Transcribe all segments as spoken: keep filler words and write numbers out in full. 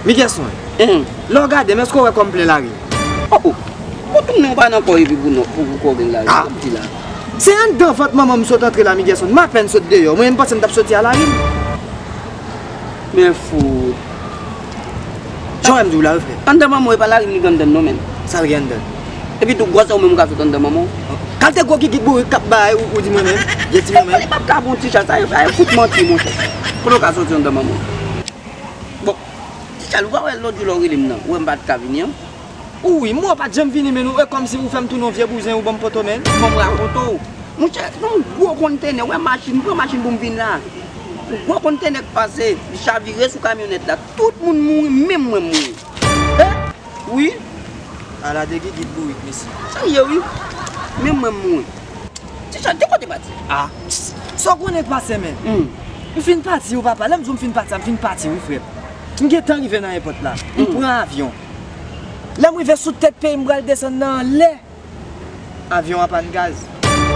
Migerson, lè w gade m, èske w wè kò m plen larim? Oh, oh. Ou tounen w pa nan kò epi pou non, pou, pou kò w gen larim. Ah. Sa w ap di la? Se anndan vant manman m sot antre la, Migerson. M apèn sot deyò. Mwen menm m panse m t ap soti a larim. Men fout. Jan w wè m di w la wi, frè. Anndan manman w e pa larim li gen anndan non, menm. Sa l gen anndan? Epi tou gwòs ou menm ou ka sot anndan manman w? Kalite gwo gigit bourik k ap bay ou, ou di mwen menm? Vye ti mwen menm? Li p ap ka bon ti chat, sa e, sa e fout manti, monchè. Kote w ka soti anndan manman w? Bon, ti chat, ou pa wè lòt jou lè w rele m nan, ou wè m pa t ka vini an? Wi, m wè w pa t janm vini, men nou, e kòmsi ou fè m tounen yon vye bouzen, ou ban m poto, men. Ban m rakonte w. Monchè, se yon gwo kontenè, ou wè machin, m pran machin pou m vin la. Yon gwo kontenè k pase, li chavire sou kamyonèt la. Tout moun mouri, menm mwen m mouri. Eh? Wi. Ala de gigit bourik, mesye. Sa l ye, wi. Menm mwen m mouri. Ti chat, de kote pati? Ah. Sa w konnen k pase, men? Hmm. M fin pati, wi, papa. Lè m di w m fin pati, m fin pati, wi, frè m. M gentan rive nan ayewopò la. M pran avyon. Lè m rive sou tèt peyi m, m pral desann nan anlè. Avyon an pann gaz.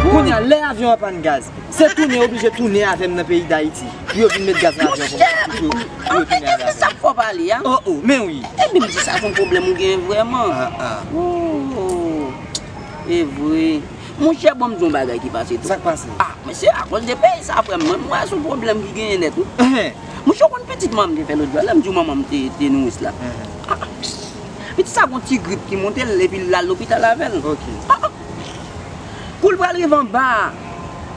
Kounye a, lè avyon an pann gaz, se tounen, oblije tounen avè m nan peyi Dayiti. Pou yo vin met gaz nan avyon pou mwen. Pou yo, pou yo tounen avè m. Sa k fè w pale a? Oh, oh, men wi. Ebyen, m di sa se yon pwoblèm ou genyen vrèman. Ah, ah. Oh, e vre. Monchè, bon, m di yon bagay ki pase tou. Sa k pase? Ah, mesye, akoz de peyi sa, frè m, mwen, m wè se yon pwoblèm ki genyen nèt, wi. Ehe. Monchè, w konn pitit manman m te fè lòt jou a, lè m di w manman m te, te nouris la. Ehe. Ah, ah. Pitit sa gon ti grip ki monte l, epi l al lopital avè l. Ok. Ah, ah. Kou l pral rive anba a,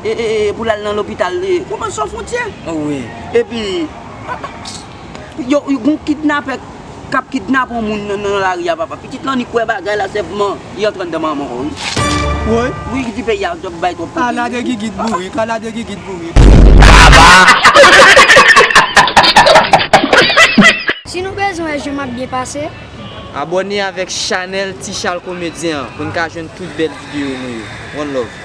e, e, e, pou l al nan lopital, e, kouman se yon fwontyè? Oh, wi. Epi, ah, ah. Yo, yo, gon kidnapè k ap kidnape yon moun nan, nan lari a, papa. Pitit lan, li kwè bagay la sèlman, li antre anndan manman w, wi. Wi. Wi, ki di peyi a, t ap bay twòp pwoblèm. Ala de gigit bourik, ala de gigit bourik. Si nou bezwen wè jan m ap byen pase, abòne avèk chanèl Ti Chal Komedyen an pou n ka jwenn tout bèl videyo nou yo. One love.